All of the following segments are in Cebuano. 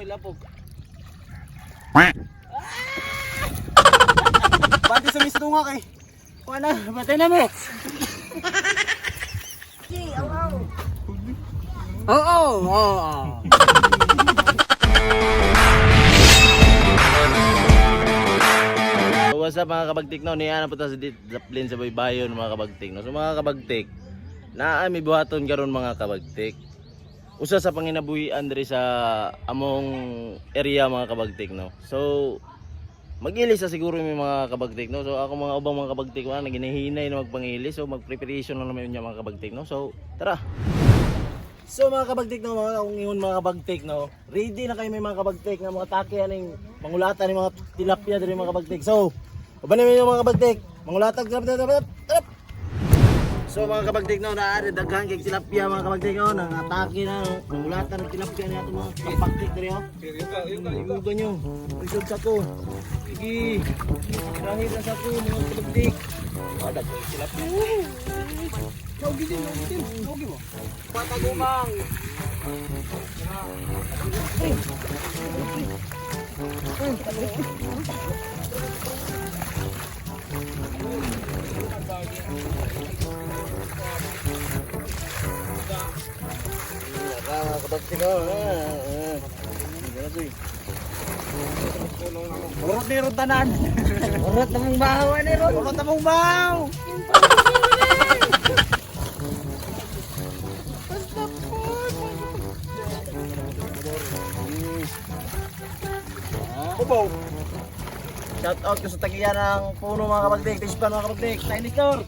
May lapog. Bante sa mistunga kay. Wala, patay na mi. Oo, oo. So, what's up mga kabagtik no? Niya na po ta sa Zeppelin sa Baybayon mga kabagtik no. So mga kabagtik, naa may buhaton karon mga kabagtik. Usa sa panginabuhian diri sa among area mga kabagtik no. So magilis sa siguro may mga kabagtik no. So ako mga ubang mga kabagtik wala naginahinay na magpangili. So magpreparation na naman niya mga kabagtik no. So tara. So mga kabagtik no, mga akong ingon mga kabagtik no. Ready na kayo may mga kabagtik nga mga atake aning mangulatan ni mga tilapia diri mga kabagtik. So, uban na mga kabagtik. Mangulatag tilapia tilapia tilap. So mga kabagtik no, naari daghan kay tilapia mga kabagtik no, nang atake na no. Mangulatan ng tilapia niya ato mga kabagtik diri oh. Yuga nyo. Isod sa ko. Sige. Rahil na sa ko mga kabagtik. Ah, daghan tilapia. Naugi din, naugi din. Naugi mo. Patagumang. Tara mga kabagtik oh. Ah, ah. Ganun to, eh. Urot ni urot tanan. Urot na mong bahaw ani ron. Urot na mong bahaw. Ubaw. Shout out ko sa tagiya ng puno mga kabagtik, Tispan mga kabagtik, Tiny Store.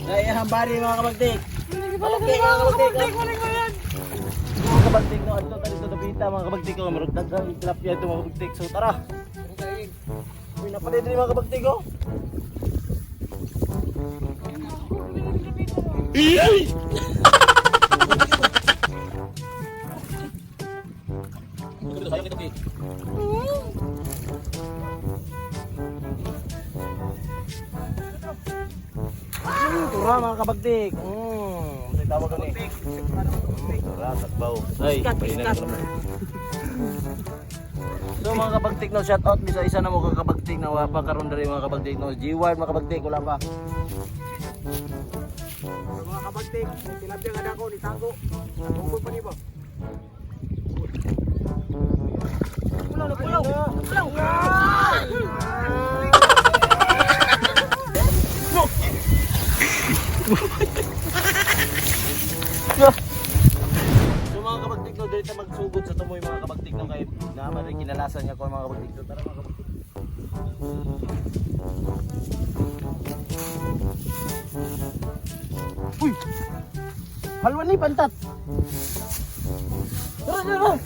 Dahil hambari mga kabagtik. Okay mga kabagtik. Mga kabagtik no, adto tayo sa Dabita mga kabagtik ko, marag daghang tilapia ito mga kabagtik. So tara. Uy, napalit din mga kabagtik oh. Tura mga kabagtik. Ito yung tawag ano eh. Tura, takbaw. Ay, pahinan ko naman. So mga kabagtik no, shout out sa isa na mo kakabagtik na wala pa karon diri mga kabagtik no. G-Ward mga kabagtik wala pa. Mga kabagtik, tilapia nga dako ni Tango. Tungkol pa ni ba? Pulaw, pulaw, pulaw. So mga kabagtik no, dito magsugod sa tumoy mga kabagtik no kay naman rin kinalasan niya ko mga kabagtik. So tara mga kabagtik. Uy! Halwan ni pantat. Tara, tara.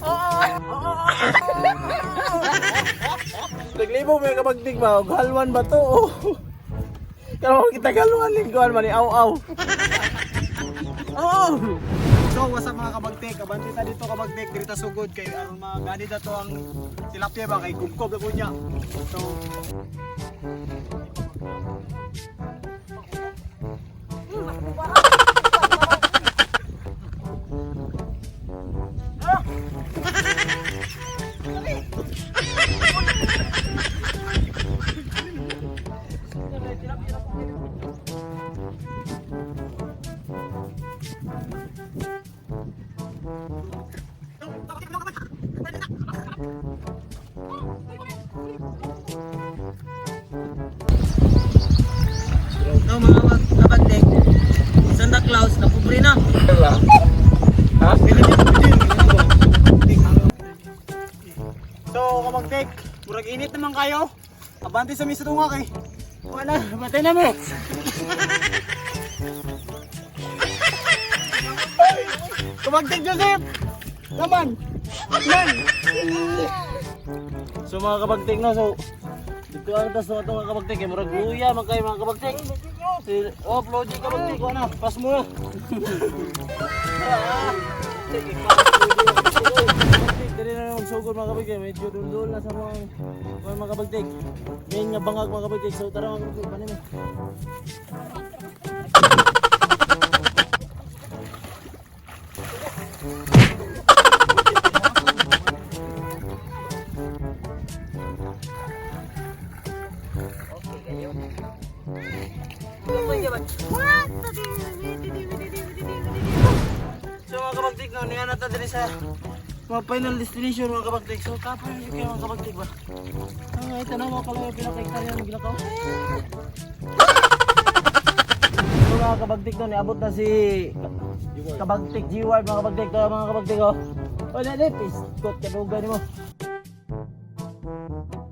Naglibo may kabagtik ba? Og halwan ba to? Oh. Karon kita galwan lingguan man ni aw-aw. Oh. So, what's up mga kabagtik? Abante ta dito kabagtik, diri ta sugod kay aron magani na to ang tilapia ba kay gugkob na po niya. So, No, mga kabagtik, Santa Claus, napobre na. So, kabagtik, murag init naman kayo. Abante sa mistunga kay. Wala, patay na mi. Kabagtik Joseph! Laman! Yan! So mga kabagtik no, so dito ang tas mga mga kabagtik eh, murag luya man kayo mga kabagtik. Si oh, Floji kabagtik, wala na, pas mo na. Kabagtik, dali na lang magsugod mga kabagtik, medyo dundol na sa mga kabagtik. Main nga bangag mga kabagtik, so tara mga kabagtik, panin mo. no, niya na ta diri sa mga final destination, mga kabagtik. So kapoy na kayo, mga kabagtik ba. Ang ito na mga kalaya pinaka-hektarya ng gilakaw. So mga kabagtik no, niabot na si Kabagtik G-Ward, mga kabagtik to, mga kabagtik oh. O na piskot kadugay nimo.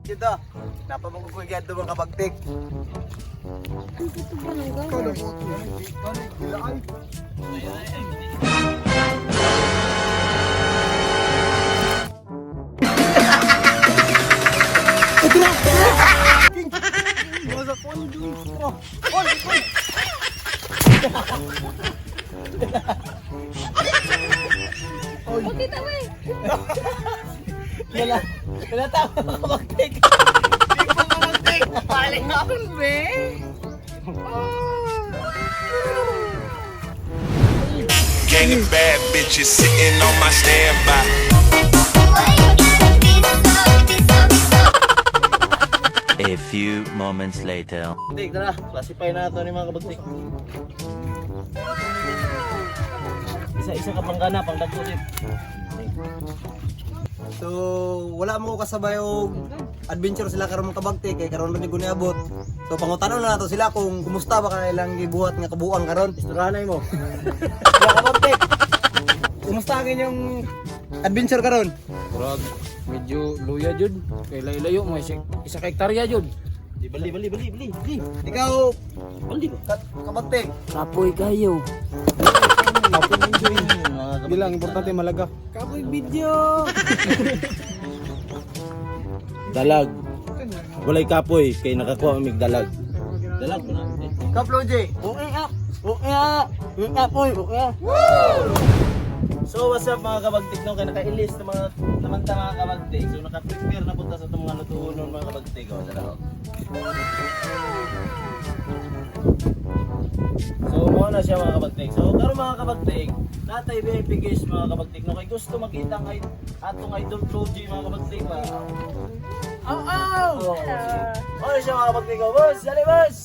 Dito, napamagkukulyad mga kabagtik. Pakita mo eh. Wala. Wala tao, mga kabagtik. Paling ako, be. Gang of bad bitches sitting on my standby. A few moments later. Kabagtik, tara. Classify na ito ni mga kabagtik. Isa-isa ka panggana, pangdagko din. So, wala mo ko kasabay og adventure sila karon, mga kabagti, kay karon ra ni guniabot. So pangutanon na nato sila kung kumusta ba kanilang gibuhat nga kabuang karon. Istoranay mo. Mga kabagti, kumusta ang inyong adventure karon? Murag medyo luya jud kay layo-layo mga isa ka hektarya jud. Di bali bali bali bali bali. Ikaw, Bali ba? kabagti. Kapoy kayo. Bilang importante malaga. Kapoy video. Dalag. Walay kapoy kay nakakuha mig dalag. Dalag ko na. Ikaw, Flo J. Okay ah. Okay ah. Okay ah, oy, okay ah. So what's up, mga kabagtik, no, kay nakailis na mga naman ta, mga kabagtik. So naka-prepare na punta sa itong mga lutuonon, mga kabagtik. Oh, tara oh. So mo na siya, mga kabagtik. So karon, mga kabagtik, natay VIP guest, mga kabagtik, no, kay gusto makita ang atong idol Flo G, mga kabagtik ba. Aw aw. Oh, oh siya, mga kabagtik oh. Boss, dali boss.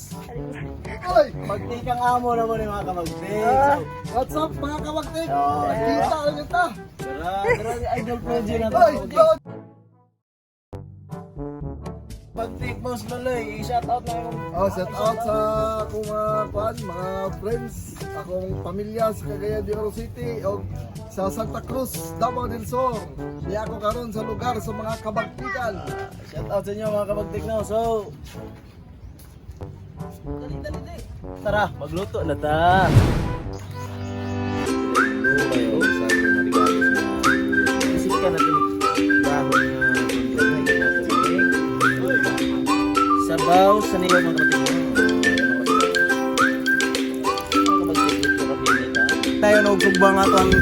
Oy, Bagtik ang amo na mo ni mga kabagtik. So, what's up, mga kabagti? Oh, Kita ulit ta. Tara, tara si Idol Flo G na to. Oy, Flo. Bagtik boss Loloy, i-shout out na yung Oh, shout out sa akong mga kuan, mga friends, akong pamilya sa Cagayan de Oro City o sa Santa Cruz, Davao del Sur. Niya ako karon sa lugar sa mga kabagtikan. Shout out sa inyo, mga kabagtik no. So dali dali dali. Tara, magluto na ta. Isip ka natin dahon na sabaw sa niyo, mga kabagtik. Mga kabagtik, dito ka pinit, ha? Tayo na og sugbang ato ang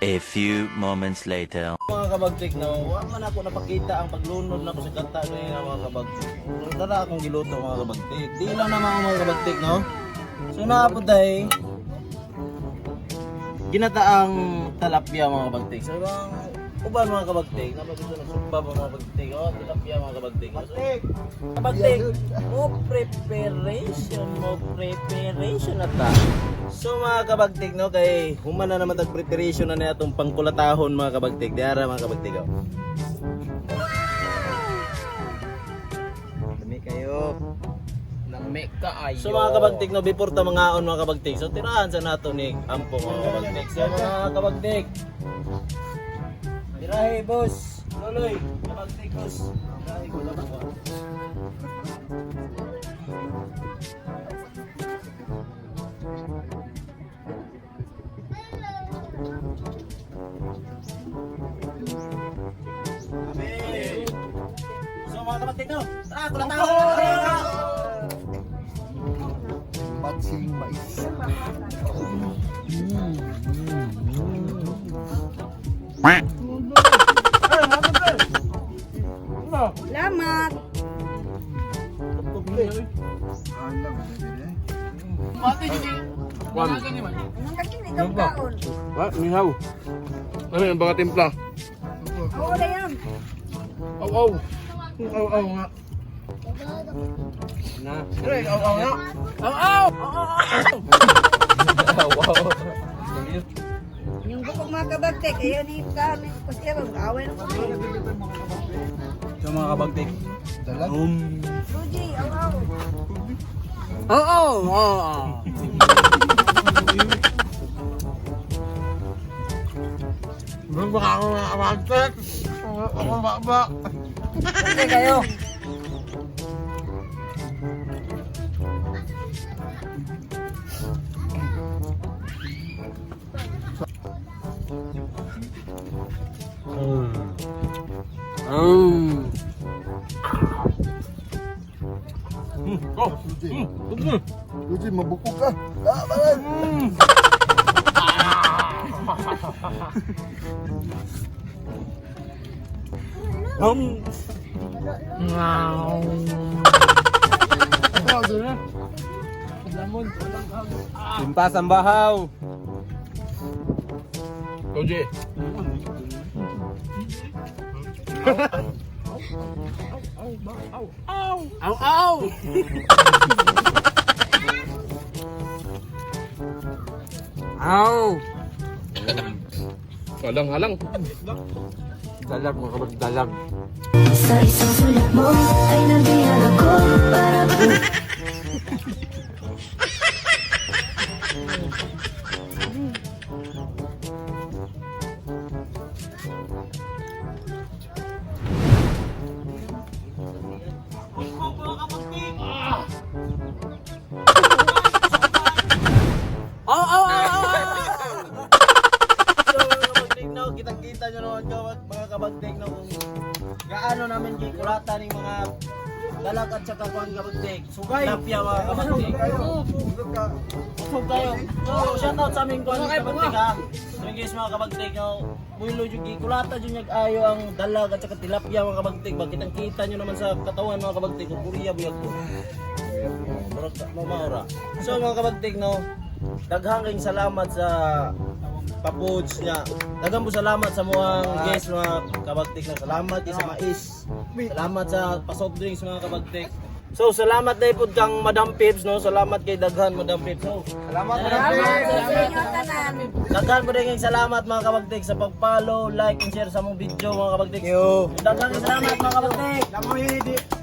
A few moments later. Mga kabagtik, no, wa man ako napakita ang paglunod na ko sa kanta ganina, mga kabagtik. Pero tara akong giluto, mga kabagtik. Di lang naman ako, mga kabagtik, no. So naapod ay ginataang talapia, mga kabagtik. So ibang uban, mga kabagtik, napagito ng sugba mga kabagtik, oh, tilapia, mga kabagtik. So, kabagtik, mo preparation, mo preparation na ta. So mga kabagtik, no, kay human na naman tag preparation na niya atong pangkulatahon, mga kabagtik. Diara, mga kabagtik, oh. Dami kayo. Lami ka ayo. So mga kabagtik, no, before ta mangaon, mga kabagtik. So tirahan sa nato ni Ampo, mga kabagtik. So mga kabagtik. Tirahe boss, Loloy, kabagtik boss. Tirahe ko lang ako. Amen. So mga kabagtik, no, tara kulatahon. Tara! Batsing mais. Salamat. Anong kakin ikaw kaon? Wa mihaw. Ano yung mga timpla? Oo na yan. Aw aw. Aw aw nga. Yung bukog mga kabagtik, ayun yung kami. Kasi away na kami. So mga kabagtik. Dalag. Ruji, aw aw. Oo, oo. Baka ako mga kabagtik. Ako ba? Okay kayo. Luigi. Luigi, mabukog ka. Ah, balan. Limpas ang bahaw. Koji. Aw, aw! Aw! Halang-halang. Dalag mga kabagdalag. Sa isang sulat mo ay nabihag ako para Aw aw aw aw. So mga kabagtik no, kitang-kita nyo naman mga kabagtik no kung gaano namin gikulatan ng mga dalag at saka kuan kabagtik. Sugay. Tilapia mga kabagtik. Busog kayo. So shout out sa aming kuan kabagtik ha. So guys mga kabagtik no, Mulo yung gikulata jud nag ayo ang dalag at saka tilapia mga kabagtik. Ba kitang-kita nyo naman sa katawan mga kabagtik, kung puriya buyag ko. Murag mamaura. So mga kabagtik no, daghang kayong salamat sa papuds niya. Daghang po salamat sa mga guests mga kabagtik na salamat kay sa mais. Salamat sa pa-soft drinks mga kabagtik. So salamat dahil po kang Madam Pips no. Salamat kay daghan Madam Pips. So, Salamat Madam Pips. Sa inyo tanan. daghan po din kayong salamat mga kabagtik sa pag-follow, like and share sa mong video mga kabagtik. Thank you. Daghan kayong salamat mga kabagtik. Namoy di